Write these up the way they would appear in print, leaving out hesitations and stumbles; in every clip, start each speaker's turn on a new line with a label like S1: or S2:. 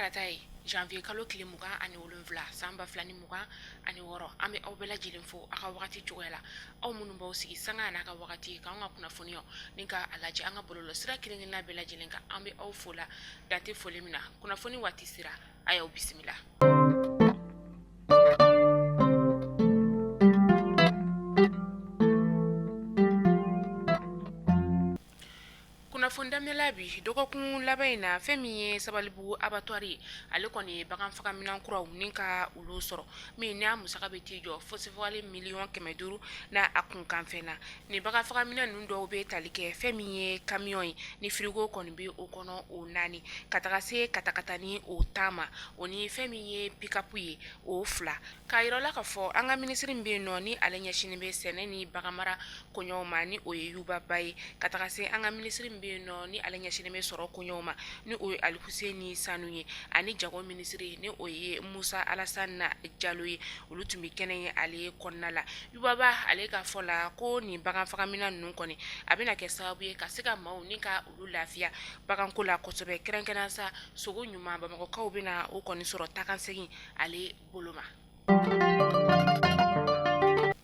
S1: Tarata ye, janvier kalo tile 27 san 2026. An bɛ aw bɛɛ lajɛlen fo aw ka wagati cogoya la, aw minnu b'aw sigi sanga n'a ka wagati k'an ka kunnafoniyaw ni ka a lajɛ an ka bɔlɔlɔ sira kelen-kelenna bɛɛ lajɛlen kan. An bɛ aw fo la dan tɛ foli min na. Kunnafoni waati sera, a y'aw bisimila. Kunnafoni daminɛ la bi dɔgɔkun laban in na, fɛn min ye Sabalibugu abattoir ye, ale kɔni ye bagan faga minɛn kuraw ni ka olu sɔrɔ, min n'a musaka bɛ t'i jɔ fo sefawari miliyɔn 500 n'a a kunkanfɛn na. Nin bagan faga minɛn ninnu dɔw bɛ tali kɛ fɛn min ye kamiyɔn ye ni firigo kɔni bɛ o kɔnɔ o 4, ka taga se katakatani o 10 ma, o ni fɛn min ye pikapu ye o 2. K'a yira la k'a fɔ an ka minisiri min bɛ yen nɔ ni ale ɲɛsinnen bɛ sɛnɛ ni baganmara koɲɛw ma, ni o ye Yuba Ba ye, ka taga se an ka minisiri min bɛ yen nɔ ni ale ɲɛsinnen bɛ sɔrɔ koɲɛw ma, ni o ye Alifuseni Sanu ye, ani jago minisiri ni o ye Musa Alasani Jalo ye, olu tun bɛ kɛnɛ ye ale kɔnɔna la. Yuba Ba ale ka fɔ la ko nin bagan faga minɛn ninnu kɔni, a bɛna kɛ sababu ye ka se ka maaw ni ka olu lafiya baganko la kosɛbɛ, kɛrɛnkɛrɛn sa sogo ɲuman Bamakɔkaw bɛna o kɔni sɔrɔ taa ka segin ale bolo ma.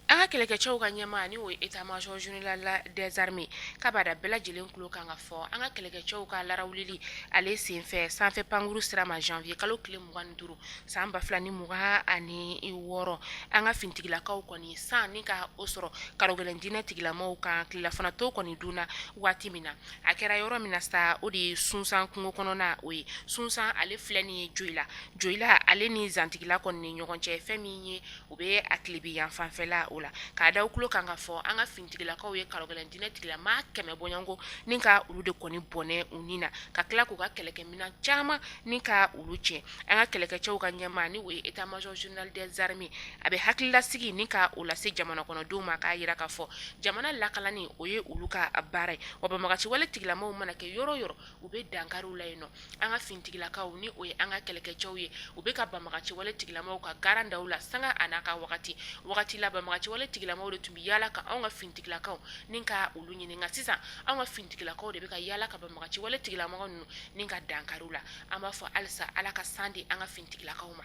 S1: An ka kɛlɛkɛcɛw ka ɲɛmaa ni o ye état major général des armées, k'a b'a da bɛɛ lajɛlen tulo kan ka fɔ an ka kɛlɛkɛcɛw ka larawulili ale senfɛ sanfɛ pankuru sira ma janvier kalo tile 25 san 2026, an ka finitigilakaw kɔni san ni ka o sɔrɔ karogɛlɛn diinɛ tigilamaw kan tilelafana to kɔni dunna waati min na. A kɛra yɔrɔ min na sa, o de ye Sunsan kungo kɔnɔna o ye. Sunsan ale filɛ nin ye Joyila, Joyila ale ni Zantigila kɔni ni ɲɔgɔn cɛ, fɛn min ye u bɛ a tilebin yan fanfɛla o la. K'a da tulo kan ka fɔ an ka finitigilakaw ye karogɛlɛn diinɛ tigilamaa 100 bɔɲɔgɔnko ni ka olu de kɔni bɔnɛ u ni na, ka tila k'u ka kɛlɛkɛminɛn caman ni ka olu cɛ. An ka kɛlɛkɛcɛw ka ɲɛmaa ni o ye état major général des armées, a bɛ hakililasigi ni ka o lase jamana kɔnɔdenw ma, k'a jira k'a fɔ jamana lakanani o ye olu ka baara ye, wa banbaganciwale tigilamaw mana kɛ yɔrɔ yɔrɔ, u bɛ dankari u la yen nɔ. An ka finitigilakaw ni o ye an ka kɛlɛkɛcɛw ye, u bɛ ka banbaganciwale tigilamaw ka garan da u la sanga a n'a ka wagati wagati la. Banbaganciwale tigilamaw de tun bɛ yaala ka anw ka finitigilakaw ni ka olu ɲini, nka sisan anw ka finitigilakaw de bɛ ka yaala ka banbaganciwale tigilamaw ninnu ni ka dankari u la. An b'a fɔ halisa Ala ka san di an ka finitigilakaw ma.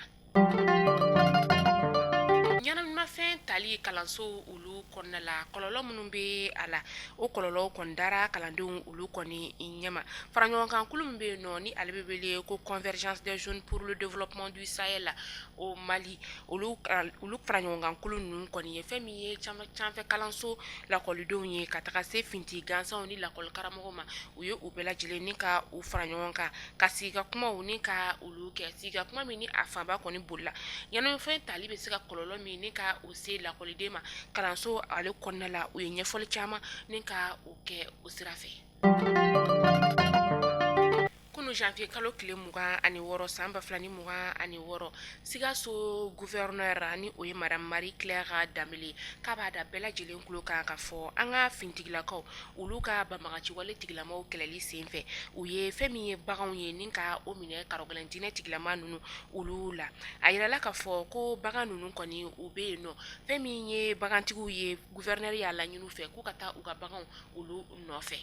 S1: Ɲɛnaminimafɛn tali kalanso olu kɔnɔna la, kɔlɔlɔ minnu bɛ a la, o kɔlɔlɔw kɔni dara kalandenw olu kɔni ɲɛma. Faraɲɔgɔnkan kulu min bɛ yen nɔ ni ale bɛ wele ko Convergence des jeunes pour le développement du Sahel au Mali, olu faraɲɔgɔnkan kulu ninnu kɔni ye fɛn min ye sanfɛ kalanso lakɔlidenw ye, ka taga se finitigi gansanw ni lakɔli karamɔgɔw ma, u ye u bɛɛ lajɛlen ni ka u fara ɲɔgɔn kan ka sigi ka kumaw ni ka olu kɛ, sigi ka kuma min ni a fanba kɔni bolila ɲɛnaminimafɛn tali bɛ se ka kɔlɔlɔ min ni ka o se lakɔliden ma kalanso ale kɔnɔna la. U ye ɲɛfɔli caman ni ka o kɛ o sira fɛ. Kunun janvier kalo tile 26 san 2026, Sikaso gouverneur ni o ye madame Marie Claire Dembélé, k'a b'a da bɛɛ lajɛlen tulo kan ka fɔ an ka finitigilakaw olu ka banbaganciwale tigilamaw kɛlɛli senfɛ, u ye fɛn min ye baganw ye ni ka o minɛ karogɛlɛn diinɛ tigilama ninnu olu la. A yirala k'a fɔ ko bagan ninnu kɔni u bɛ yen nɔ, fɛn min ye bagantigiw ye, gouverneur y'a laɲini u fɛ k'u ka taa u ka baganw olu nɔfɛ.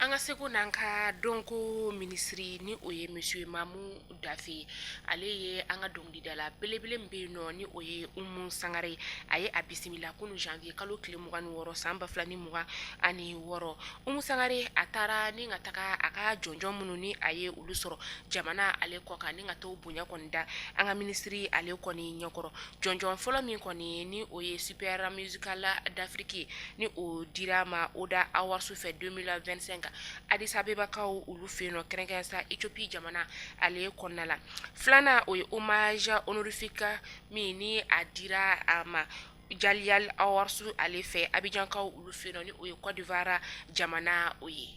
S1: An ka seko n'an ka dɔnko minisiri ni o ye monsieur Mamu Dafe, ale ye an ka dɔnkilidala belebele min bɛ yen nɔ ni o ye Umu Sangare, a ye a bisimila kunun janvier kalo tile 26 san 2026. Umu Sangare a taara ni ka taga a ka jɔnjɔn minnu ni a ye olu sɔrɔ jamana ale kɔ kan, ni ka t'o bonya kɔni da an ka minisiri ale kɔni ɲɛkɔrɔ. Jɔnjɔn fɔlɔ min kɔni ni o ye Super Musical d'Afrique ye, ni o dira a ma Oda Awards fɛ 2025 Addis Abebakaw olu fɛ yen nɔ, kɛrɛnkɛrɛn sa Ethiopie jamana ale kɔnɔna la. Filanan, o ye hommage honorifique min ni a dira a ma Jaliyal Awards ale fɛ Abidjankaw olu fɛ yen nɔ, ni o ye Côte d'Ivoire jamana o ye.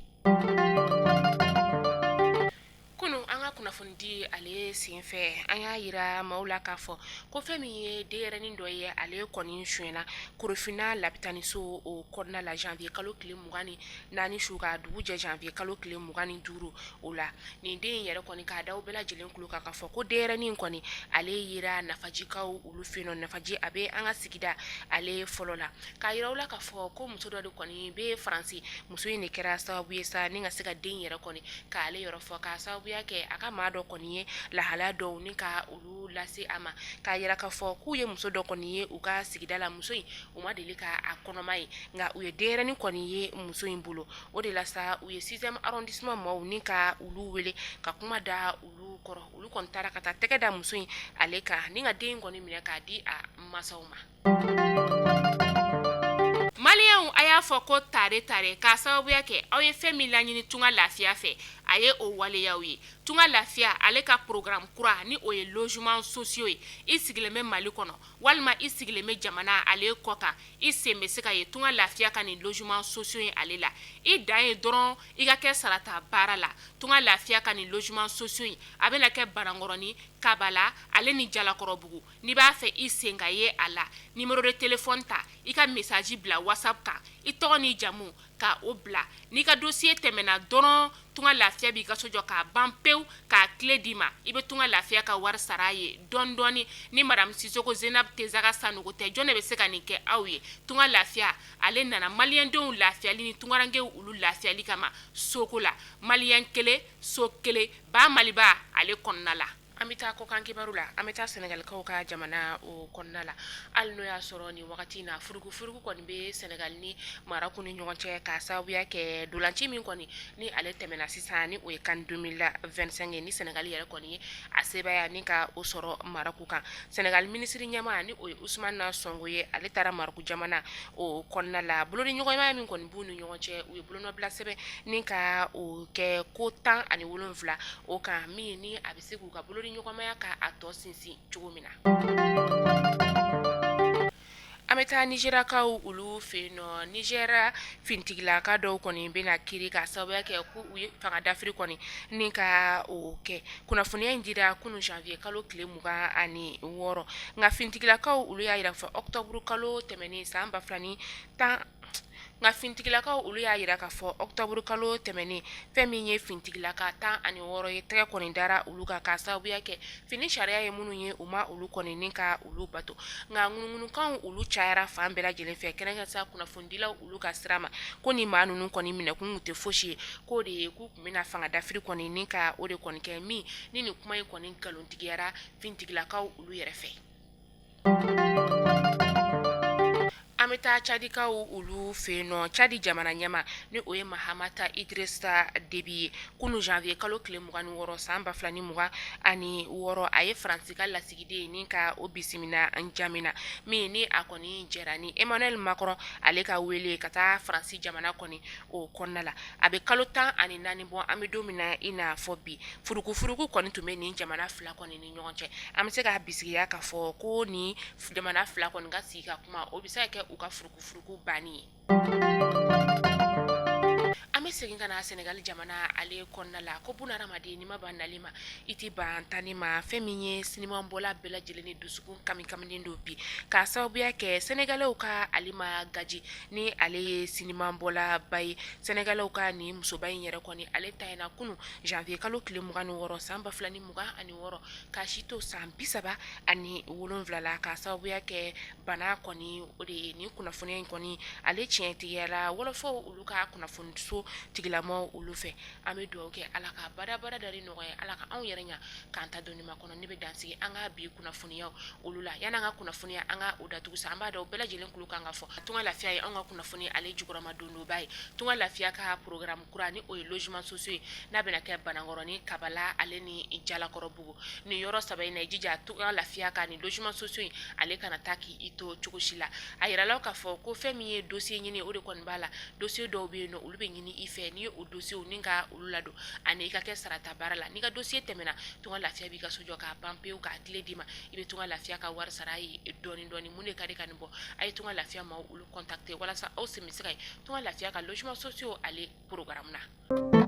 S1: Kunun an ka kunnafoni kunnafonidi ale senfɛ, an y'a yira maaw la k'a fɔ ko fɛn min ye denyɛrɛnin dɔ ye, ale kɔni sonyɛna Korofina lapitaniso o kɔnɔna la janvier kalo tile 24 su ka dugu jɛ janvier kalo tile 25 o la. Nin den in yɛrɛ kɔni, k'a da bɛɛ lajɛlen tulo kan k'a fɔ ko denyɛrɛnin kɔni, ale yera Nafajikaw olu fɛ yen. Nafaji a bɛ an ka sigida ale fɔlɔ la. K'a yira u la k'a fɔ ko muso dɔ de kɔni bɛ Faransi, muso in de kɛra sababu ye sa ni ka se ka den yɛrɛ kɔni k'ale yɔrɔ fɔ, k'a sababuya kɛ a ka maa dɔ kɔni ye lahalaya dɔw ni ka olu lase a ma, k'a yira k'a fɔ k'u ye muso dɔ kɔni ye u ka sigida la. Muso in, u ma deli ka a kɔnɔma ye, nka u ye denyɛrɛnin kɔni ye muso in bolo. O de la sa, u ye 6e arrondissement maaw ni ka olu wele ka kuma da olu kɔrɔ. Olu kɔni taara ka taa tɛgɛ da muso in ale kan ni ka den in kɔni minɛ k'a di a masaw ma. Maliyɛnw, a y'a fɔ ko tare tare, k'a sababuya kɛ aw ye fɛn min laɲini Tunga Lafiya fɛ, a ye o waleyaw ye. Tunga Lafiya ale ka programme kura ni o ye logement sociaux ye. I sigilen bɛ Mali kɔnɔ walima i sigilen bɛ jamana ale kɔ kan, i sen bɛ se ka ye Tunga Lafiya ka nin logement sociaux ye ale la. I dan ye dɔrɔn i ka kɛ sarata baara la. Tunga Lafiya ka nin logement sociaux in, a bɛna kɛ Banankɔrɔni, Kabala ale ni Jalakɔrɔbugu. N'i b'a fɛ i sen ka ye a la, numéro de téléphone ta, i ka message bila WhatsApp kan, i tɔgɔ n'i jamu ka o bila. N'i ka dossier tɛmɛna dɔrɔn, Tunga Lafiya b'i ka so jɔ k'a ban pewu k'a clé d'i ma. I bɛ Tunga Lafiya ka wari sara a ye dɔɔni dɔɔni. Ni madame Sisoko Zenab Tezaga Sanogo tɛ, jɔn de bɛ se ka nin kɛ aw ye? Tunga Lafiya ale nana maliyɛndenw lafiyali ni tungarankew olu lafiyali kama soko la. Maliyɛn kelen, so kelen, ba Maliba ale kɔnɔna la. An bɛ taa kɔkan kibaru la. An bɛ taa Sɛnɛgalikaw ka jamana o kɔnɔna la. Hali n'o y'a sɔrɔ nin wagati in na, furugufurugu kɔni bɛ Sɛnɛgali ni Marɔku ni ɲɔgɔn cɛ, k'a sababuya kɛ dolanci min kɔni ni ale tɛmɛna sisan, ni o ye CAN 2025 ye, ni Sɛnɛgali yɛrɛ kɔni ye a sebaaya ni ka o sɔrɔ Marɔku kan. Sɛnɛgali minisiri ɲɛmaa ni o ye Usumani Sɔnko ye, ale taara Marɔku jamana o kɔnɔna la. Bolodiɲɔgɔnmaya min kɔni b'u ni ɲɔgɔn cɛ, u ye bolonɔbila sɛbɛn ni ka o kɛ ko 17 o kan, min ni a bɛ se k'u ka bolodiɲɔgɔnmaya ka a tɔ sinsin cogo min na. An bɛ taa Nizeriyakaw olu fɛ yen nɔ. Nizeriya finitigilaka dɔw kɔni bɛna kiri ka sababuya kɛ ko u ye fanga dafiri kɔni ni ka o kɛ. Kunnafoniya in dira kunun janvier kalo tile 26. Nka finitigilakaw olu y'a jira fɔ octobre kalo tɛmɛnen san 2010. Nka finitigilakaw olu y'a jira k'a fɔ octobre kalo tɛmɛnen, fɛn min ye finitigilaka 16 ye, tɛgɛ kɔni dara olu kan k'a sababuya kɛ fini sariya ye minnu ye, u ma olu kɔni ni ka olu bato. Nka ŋunuŋunukanw olu cayara fan bɛɛ lajɛlen fɛ, kɛrɛnkɛrɛn sa kunnafonidilaw olu ka sira ma, ko ni maa ninnu kɔni minɛkun tɛ fosi ye, k'o de ye k'u tun bɛna fanga dafiri kɔni ni ka o de kɔni kɛ. Min ni nin kuma in kɔni nkalontigiyara finitigilakaw olu yɛrɛ fɛ. An bɛ taa Cadikaw olu fɛ yen nɔ. Cadi jamana ɲɛmaa ni o ye Mahamata Idirisa Debi ye, kunun janvier kalo tile 26 san 2026, a ye Faransi ka lasigiden ni ka o bisimila Njamena, min ni a kɔni jɛra ni Emmanuel Macron ale ka wele ka taa Faransi jamana kɔni o kɔnɔna la. A bɛ kalo 14 bɔ, an bɛ don min na i n'a fɔ bi, furugufurugu kɔni tun bɛ nin jamana fila kɔni ni ɲɔgɔn cɛ. An bɛ se k'a bisigiya k'a fɔ ko ni jamana fila kɔni ka sigi ka kuma, o bɛ se ka kɛ u ka furugufurugu banni ye. An bɛ segin ka na Sɛnɛgali jamana ale kɔnɔna la, ko buna hadamaden, n'i ma ban nali ma, i tɛ ban taali ma. Fɛn min ye sinimabɔla bɛɛ lajɛlen ni dusukun kamikaminen don bi, k'a sababuya kɛ Sɛnɛgalɛw ka Alima Gaji ni ale ye sinimabɔlaba ye. Sɛnɛgalɛw ka nin musoba in yɛrɛ kɔni, ale tanyana kunun janvier kalo tile 26 san 2026, k'a si to san 37 la, k'a sababuya kɛ bana kɔni o de ye. Nin kunnafoniya in kɔni, ale tiɲɛtigiyara wɔlɔfɔw olu ka kunnafoniso tigilamaw olu fɛ. An bɛ dugawu kɛ Ala ka badabada dari nɔgɔya, Ala ka anw yɛrɛ ɲa k'an ta doni makɔnɔ. Ne bɛ dansigi an ka bi kunnafoniyaw olu la. Yanni an ka kunnafoniya an ka o datugu sa, an b'a dɔn bɛɛ lajɛlen tulo kan ka fɔ Tunga Lafiya ye anw ka kunnafoni ale jukɔrɔma dondoba ye. Tunga Lafiya ka programme kura ni o ye logement sociaux ye, n'a bɛna kɛ Banankɔrɔni, Kabala ale ni Jalakɔrɔbugu, nin yɔrɔ saba in na. I jija Tunga Lafiya ka nin logement sociaux in ale kana taa k'i to cogo si la. A yirala k'a fɔ ko fɛn min ye dossier ɲini, o de kɔni b'a la. Dossier dɔw bɛ yen nɔ, olu bɛ ɲini i fɛ, n'i ye o dossier ni ka olu ladon ani i ka kɛ sarata baara la. N'i ka dossier tɛmɛna, Tunga Lafiya b'i ka so jɔ k'a ban pewu k'a clé d'i ma. I bɛ Tunga Lafiya ka wari sara ye dɔɔni dɔɔni. Mun de ka di ka nin bɔ? A ye Tunga Lafiya maaw olu contacter walasa aw sen bɛ se ka ye Tunga Lafiya ka logement sociaux ale programme na.